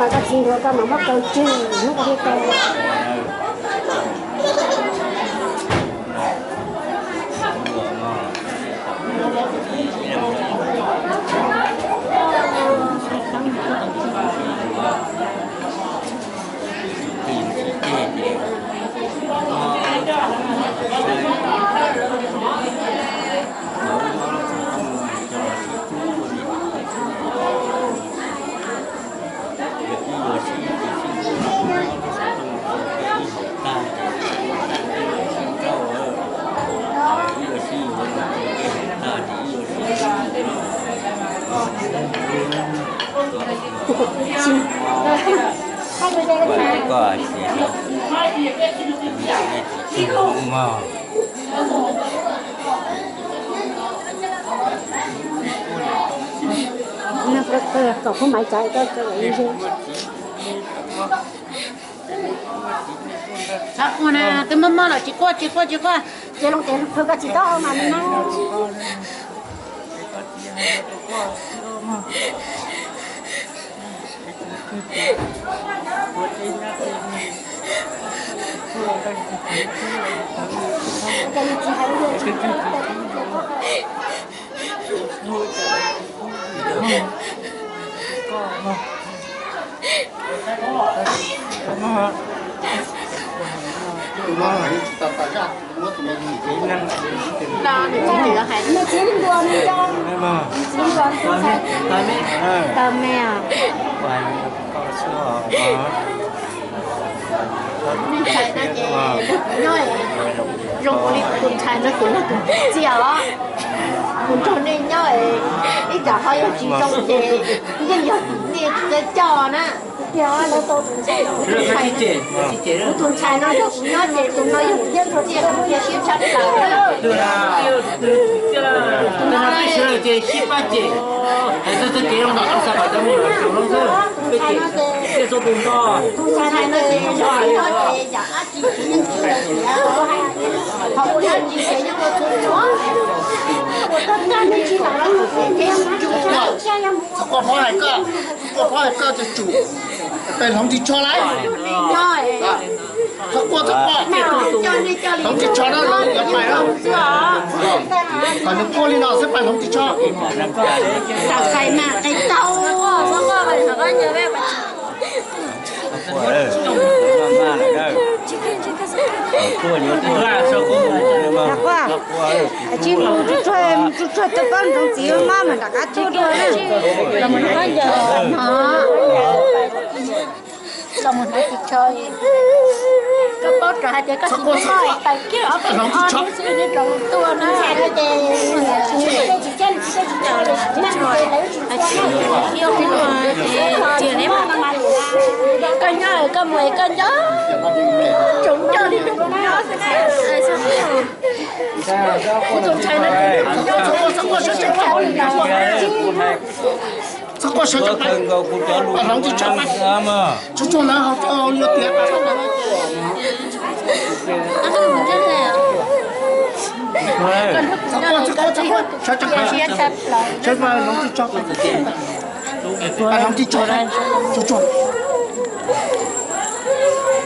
Koj txiv ntuav koj mas muab kaw tswj hnub koj thiaj tau. Kom khub maiv tsav koj. Txhob quaj na, twb mob mob los tsis quaj, tsis quaj, tsis quaj. Ces loo ces koj tsis tau mas no. Tus ntxhais no ces nyob zoo li tus ntxhais no tus no tus txiv os, mus nrog nej nyob ib tsam ho yog tsis zoo ces yeej yog nej coj na. Kuv tus ntxhais no yog kuv nyob ces tus no yog kuv thiab nrog tiaj tus tiaj siab tshaj plaws. Tus no peb sawv daws ces sib pab cem, hais txog txoj kev zoo los txog xav kom cov me nyuam zoo xwb, peb cem tiaj xwb tus no. Tus ntxhais no ces nrog ces yam dab tsi tsis yeej tsis tias, ho ua dab tsi ces yeej ua txhua txhua. Txhob quaj, phob hais koj, txhob quaj, phob hais koj tus tsum, peb hloov ris tsho lawm. Txhob quaj, txhob quaj, hloov ris tsho na, yuav pais na. Kom nws quaj li no xwb pais hloov ris tsho. Txhob quaj, txhob quaj. Tsis mus tsuag tsuag, mus tsuag tsuag tau paub ntsoov txiv mob mas rov qab tuaj dua na. Los mus hnav ris tsho, koj paub rov hais tias koj tsis muaj tais kiag ob peb ob xwb nws rov tuaj na. Koj nyob koj mus es koj nco, tsoom nco li nyob. Kuv tus ntxhais no, txhob quaj sawv tsees, pab hloov ris tsho, tsuag tsuag lawv hauv txoj hauv yuav tiav. Txhob quaj, txhob quaj, sawv tsees, sawv tsees, hloov ris tsho, pab hloov ris tsho, tsuag tsuag.